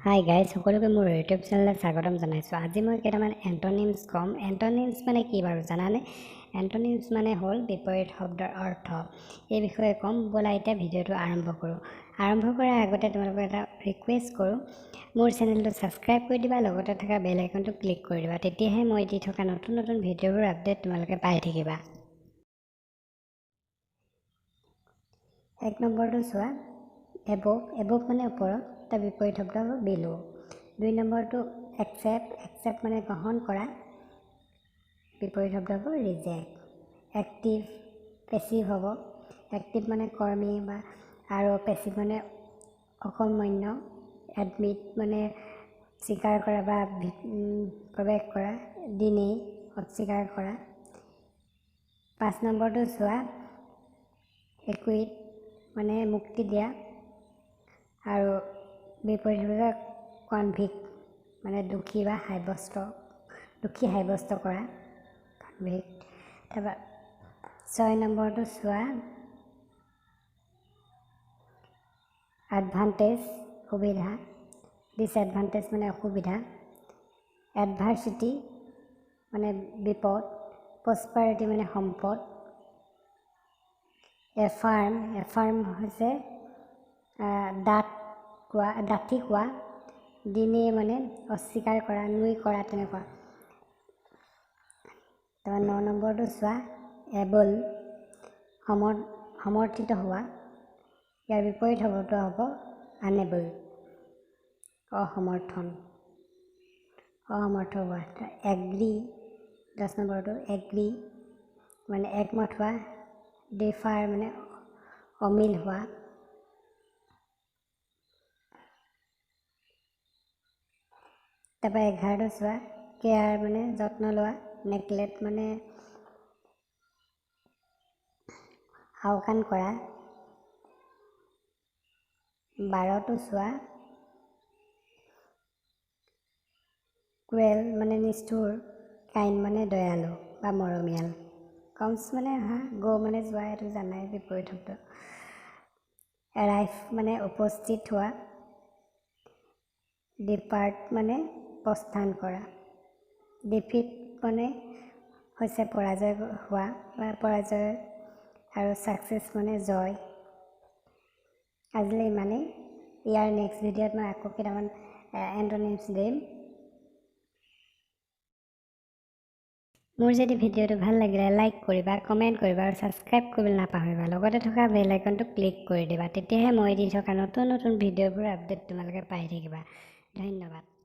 Hi guys, সকলোকে মোৰ YouTube চেনেলত স্বাগতম জনাইছোঁ। আজি মই কেইটামান এণ্টনিমছ ক'ম। এণ্টনিমছ মানে কি বাৰু জানানে? এণ্টনিমছ মানে হ'ল বিপৰীত শব্দৰ অৰ্থ। এই বিষয়ে ক'ম। ব'লা এতিয়া ভিডিঅ'টো আৰম্ভ কৰোঁ। আৰম্ভ কৰাৰ আগতে তোমালোকক এটা ৰিকুৱেষ্ট কৰোঁ, মোৰ চেনেলটো ছাবস্ক্ৰাইব কৰি দিবা, লগতে থকা বেল আইকনটো ক্লিক কৰি দিবা, তেতিয়াহে মই দি থকা নতুন নতুন ভিডিঅ'বোৰ আপডেট তোমালোকে পাই থাকিবা। এক নম্বৰটো চোৱা, এবভ। এবভ মানে ওপৰত, তাৰ বিপৰীত শব্দ হ'ব বিলো। দুই নম্বৰটো একচেপ্ট। একচেপ্ট মানে গ্ৰহণ কৰা, বিপৰীত শব্দ হ'ব ৰিজেক্ট। এক্টিভ, পেচিভ হ'ব। এক্টিভ মানে কৰ্মী বা আৰু পেচিভ মানে অকৰ্মণ্য। এডমিট মানে স্বীকাৰ কৰা বা প্ৰৱেশ কৰা, ডিনেই অস্বীকাৰ কৰা। পাঁচ নম্বৰটো চোৱা, একুইট মানে মুক্তি দিয়া আৰু বিপৰীত শব্দ কনভিক্ট মানে দোষী বা সাব্যস্ত, দোষী সাব্যস্ত কৰা, কনভিক্ট। তাৰপৰা ছয় নম্বৰটো চোৱা, এডভান্টেজ সুবিধা, ডিছএডভান্টেজ মানে অসুবিধা, এডভাৰ্চিটি মানে বিপদ, প্ৰস্পাৰিটি মানে সম্পদ, এফাৰ্ম, এফাৰ্ম হৈছে ডাঠ কোৱা, ডাঠি কোৱা, ডিনে মানে অস্বীকাৰ কৰা, নুই কৰা তেনেকুৱা। তাৰপৰা ন নম্বৰটো চোৱা, এবল সমৰ্থিত হোৱা, ইয়াৰ বিপৰীত শব্দটো হ'ব আনেবল, অসমৰ্থন, অসমৰ্থ হোৱা। এগ্ৰি, 10 নম্বৰটো এগ্ৰি মানে একমত হোৱা, ডিফাৰ মানে অমিল হোৱা। তাৰপৰা 11টো চোৱা, কেয়াৰ মানে যত্ন লোৱা, নেগলেক্ট মানে আওকাণ কৰা। 12টো চোৱা, ক্ৰুৱেল মানে নিষ্ঠুৰ, কাইণ্ড মানে দয়ালু বা মৰমীয়াল, কমছ মানে অহা, গ' মানে যোৱা, এইটো জানাই বিপৰীত শব্দ। এৰাইভ মানে উপস্থিত হোৱা, ডিপাৰ্ট মানে প্ৰস্থান কৰা, ডিফিট মানে হৈছে পৰাজয় হোৱা বা পৰাজয়, আৰু ছাকচেছ মানে জয়। আজিলৈ ইমানেই। ইয়াৰ নেক্সট ভিডিঅ'ত মই আকৌ কেইটামান এণ্টনিমছ দিম। মোৰ যদি ভিডিঅ'টো ভাল লাগিলে লাইক কৰিবা, কমেণ্ট কৰিবা আৰু ছাবস্ক্ৰাইব কৰিবলৈ নাপাহৰিবা। লগতে থকা বেল আইকনটো ক্লিক কৰি দিবা, তেতিয়াহে মই দি থকা নতুন নতুন ভিডিঅ'বোৰ আপডেট তোমালোকে পাই থাকিবা। ধন্যবাদ।